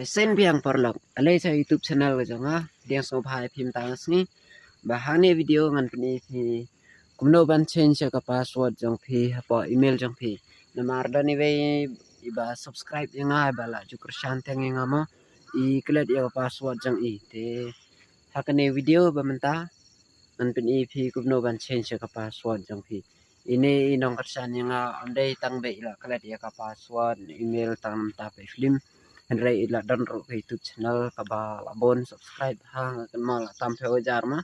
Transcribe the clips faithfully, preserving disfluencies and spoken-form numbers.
Sien biang paralok, ale sha YouTube channel ka jong nga. Dang sngewbha ïa phi mynta ka sngi ba ha kane video ngan pyni phi kumno ban change ïa ka password jong phi hapoh email jong phi. Namar don iwei iba subscribe ïa nga, iba la ju kyrshan teng ïa nga mo, i klet ïa ka password jong i. Te ha kane video ba mynta ngan pyni phi kumno ban change ïa ka password jong phi. Ine i nongkyrshan ïa nga, ym dei tang ba i la klet ïa ka password email tang namar ba i film, hynrei i la don ruh ka YouTube channel kaba la bun subscribe ha, nga kynmaw la tam phew hajar ma.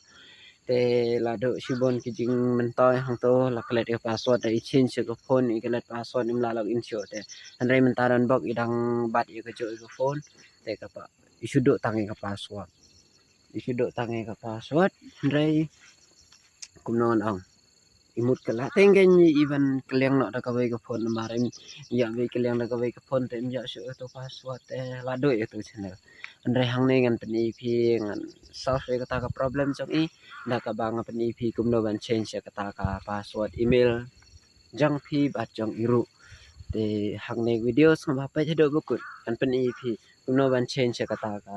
Te la duh shibun ki jingmyntoi hangto, la klet ïa ka password da i change ïa ka phone, i klet password, im lah log in shuh te. Hynrei mynta don bok i dang bat ïa kajuh ïa ka phone. Te kaba i shu duh tang ïa ka password. I shu duh tang ïa ka password, hynrei kumno ngan ong, i mut ka la teng kein i ban kylliang noh da kawei ka phone, namar im ïoh ba i kylliang da kawei ka phone te im ïoh shuh ïa ka password te la duh ïa ka channel. Hynrei hangne ngan pyni phi, ngan solve ïa kata ka problem jong i da kaba ngan pyni phi kumno ban change ïa kata ka password email jong phi bad jong i ruh. Te hangne video sngewbha peit haduh ba kut, ngan pyni phi kumno ban change ïa kata ka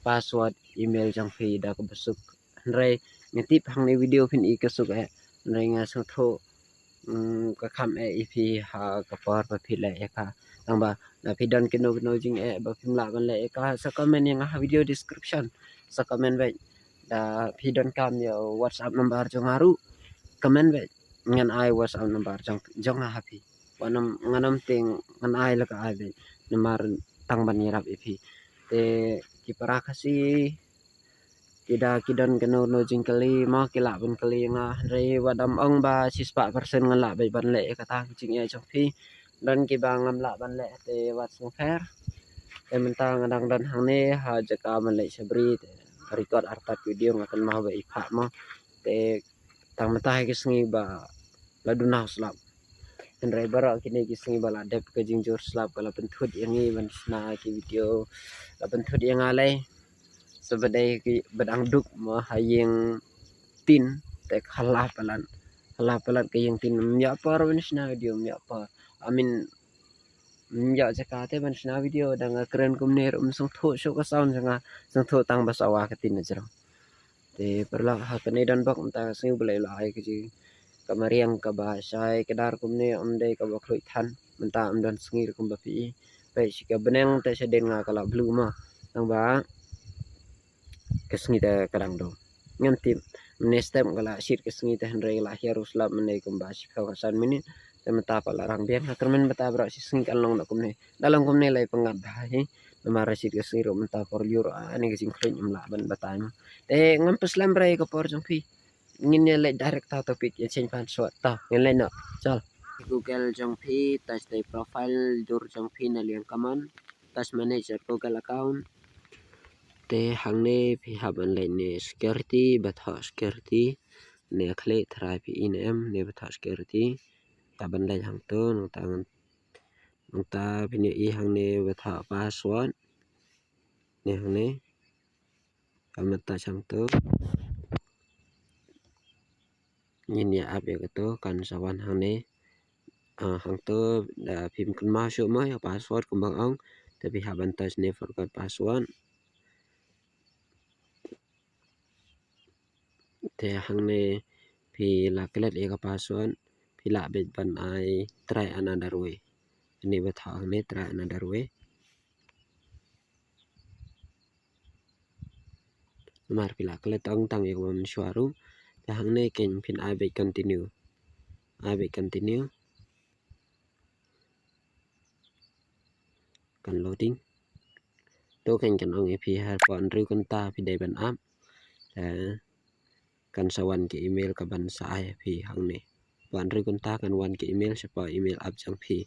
password email jong phi da kaba suk. Hynrei nga tip hangne video phin i ka suk eh, hynrei nga sngewthuh, mm, ka kham eh ïa phi ha ka por ba phi leh ïa ka. Tang ba lada phi don kino kino jingeh ba phim lah ban leh ïa ka, sa comment ïa nga ha video description. Sa comment beit. Lada phi donkam ïa WhatsApp number jong nga ruh, comment beit. Ngan ai WhatsApp number jong, jong nga ha phi. Wat nym, ngan nym tieng, ngan ai la ka ai beit. Namar tang ban ïarap ïa phi. Te ki para Khasi, ki da ki don kino kino jingkylli mo, ki lah ban kylli nga, hynrei wat nym ong ba shispah percent ngan lah beit ban leh ïa kata ka jingeh jong phi. Don kiba ngam lah ban leh te wat sngewpher. Te mynta nga dang don hangne ha jaka ban leit sha bri, te record artat video, nga kynmaw ba i phah mo. Te tang mynta ha ki sngi ba la duna u slap. Hynrei baroh kine ki sngi ba la dep ka jingjur slap ka la pynthut ïa ngi ban shna ki video, la pynthut ïa nga lei. Sa ba dei ki ba dang duk mo ha ïing tin, te ka la palat, ka la palat ka ïing tin, ym ïoh por ban shna video, ym ïoh por. I mean, ym ïoh jaka te ban shna video, da nga kren kumne ruh ym sngewthuh shuh ka sound jong nga, sngewthuh tang ba sawa ka tin na jrong. Te paralok, ha kane don bok mynta ka sngi ba la ai ka jingkynmaw riang kaba shai kdar kumne, ym dei kaba khluit than. Mynta ym don sngi ruh kumba phi i. Peit shi ka bneng te shadien nga ka la blue mo. Tang ba ka sngi te ka dang dum. Ngam tip mynne step ka la shit ka sngi te, hynrei ka la hiar u slap mynne kumba shiphew ka san minit. Te mynta pat la rang biang, ha kyrmen mynta baroh shi sngi kan long da kumne. Da long kumne lei pyngngad bha hi. Namar shit ka sngi ruh mynta por lyiur, ah, ani ka jingkhluit ym lah ban batai mo. Te ngam pynslem brei ka por jong phi. Ngin ïa leit direct ta topic, ïa change password ta. Ngin leit noh. Chal. Google jong phi, touch the profile, dur jong phi na liang kaman. Touch manage your Google account. Te hangne phi hap ban leit ne security, ba thoh security. Ne klik try phi in em, ne ba thoh security. Ta ban leit hangto, nangta ngan, nangta phin ïohi hangne ba thoh password. Ne hangne. Ka mata hangto. Ngin ïa ap ïa kato, kan sa wan hangne. Ah, hangto, da phim kynmaw shuh mo ïa password kumba nga ong. Te phi hap ban touch ne forgot password. Te hangne phi la klet ïa ka password, phi lah beit ban ai try another way. Hangne ba thoh hangne try another way. Namar phi la klet tang tang ïa kaba mynshuwa ruh. Te hangne kein phin ai beit continue. Ai beit continue. Kan loading. To kein kan ong ïa phi hapoh hynriew kynta phi dei ban ap. Te kan sa wan ka email kaban sa ai ïa phi hangne. Hapoh hynriew kynta kan wan ka email shapoh email app jong phi.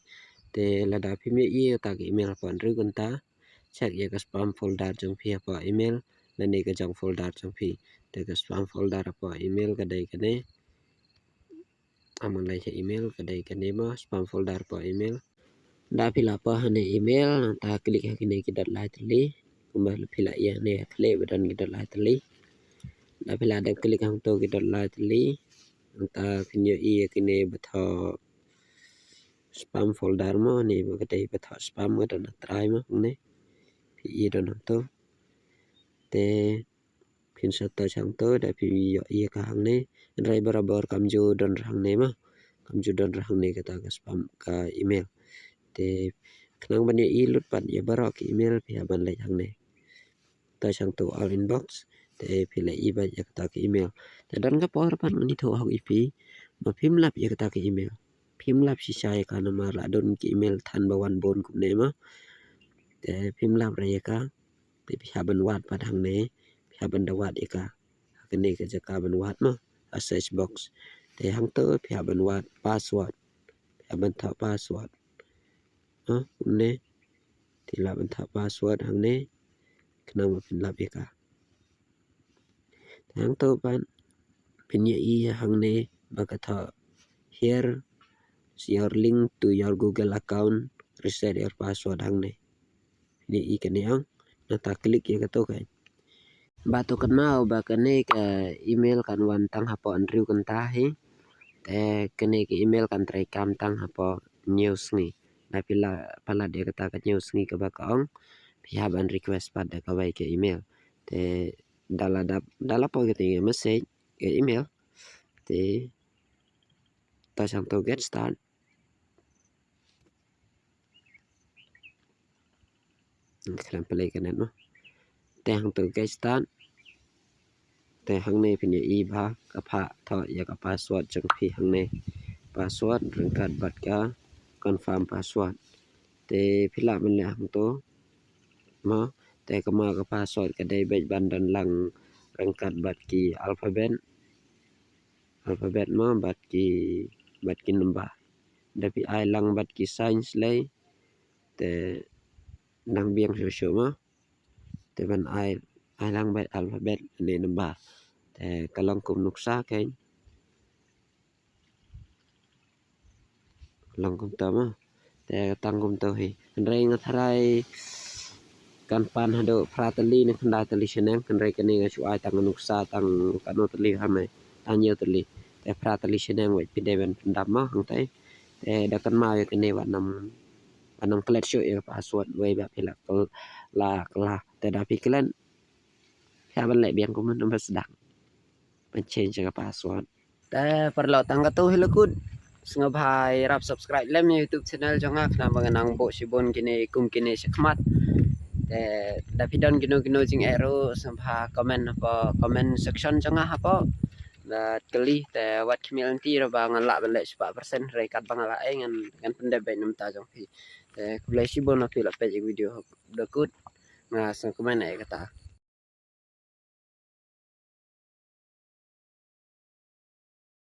Te lada phim ïohi ïa kata ka email hapoh hynriew kynta, check ïa ka spam folder jong phi hapoh email lane ka junk folder jong phi. Te ka spam folder hapoh email ka dei kane. Am ngan leit sha email, ka dei kane mo, spam folder hapoh email. Da phi la poi hangne email, nangta klik ha kine ki dot lai tylli. Kumba phi la ïa ne klik ba don ki dot lai tylli. Da phi la dep klik hangto ki dot lai tylli. Nangta phin ïohi ïa kine ba thoh spam folder mo, ne ba ka dei ba thoh spam, ka don na trai mo ne. Phi Phi i don hangto. Te phin sa touch hangto da phi ïoh i ka hangne. Hynrei barabor kam ju don hangne mo. Kam ju don hangne kata ka spam ka email. Te khnang ban ïoh i lut pat ïa baroh ki email phi hap ban leit hangne. Touch hangto all inbox. Te phi la i beit ïa kata ka email. Te don ka por pat ngan ïathuh hok ïa phi ba phim lap ïa kata ka email. Phim lap shisha ïa ka namar la don ki email than ba wan bun kumne mo. Te phim lap re ïa ka. Te phi hap ban wad pat hangne. Phi hap ban da wad ïa ka. Kane ka jaka ban wad mo. Ha search box. Te hangto phi hap ban wad password. Phi hap ban thoh password. Ha kumne. Te lah ban thoh password hangne. Khnang ba phin lap ïa ka. Te hangto pat phin ïoh i hangne ba ka thoh here is your link to your Google account, reset your password hangne. Phin ïoh i kane ong. Nangta click ïa kato ka. Ba to kynmaw ba kane ka email kan wan tang hapoh hynriew kynta hi. Te kane ka email kan trei kam tang hapoh hynñiew sngi. Da phi la palat ïa kata ka hynñiew sngi kaba ka ong, phi hap ban request pat da kawei ka email. Te da la dap, da la poi kata ka message ka email. Te touch hangto get start. Khlem pynlait ka net mo. Te hangto get start. Te hangne phin ïoh i ba ka phah thoh ïa ka password jong phi hangne. Password ryngkat bad ka confirm password. Te phi lah ban leh hangto mo. Te kama ka password ka dei beit ban don lang ryngkat bad ki alphabet. Alphabet mo bad ki, bad ki number. Da phi ai lang bad ki signs lei. Te nang biang shuh shuh mo. Te ban ai, ai lang bad alphabet ne number. Te ka long kum nuksa kein. Long kumta mo. Te tang kumta hi. Hynrei nga tharai kan pan haduh phra tylli ne khyndai tylli shaneng. Hynrei kane nga shu ai tang nuksa tang katno tylli ha mai. Tang hynñiew tylli. Te phra tylli shaneng wei phi dei ban pyndap mo hangtai. Te da kynmaw ïa kane wat nam, wat nam klet shuh ïa ka password wei ba phi la kyl-, la kylla. Te da phi klet. Phi hap ban leh biang kumno ban sdang ban change ïa ka password. Te paralok tang katto hi la kut. Sngewbha ïarap subscribe lem ïa YouTube channel jong nga khnang ba ngan nang buh shibun kine kum kine shakhmat. Te da phi don kino kino jingeh ruh sngewbha comment hapoh comment section jong nga hapoh. Bad kylli te wat khmih lynti ruh ba ngan lah ban leh shispah percent hynrei katba nga lah ei ngan, ngan pyndep beit na bynta jong phi. Te khublei shibun ba phi la peit ïa ka video haduh kut. Nga sngewkmen ïa kata.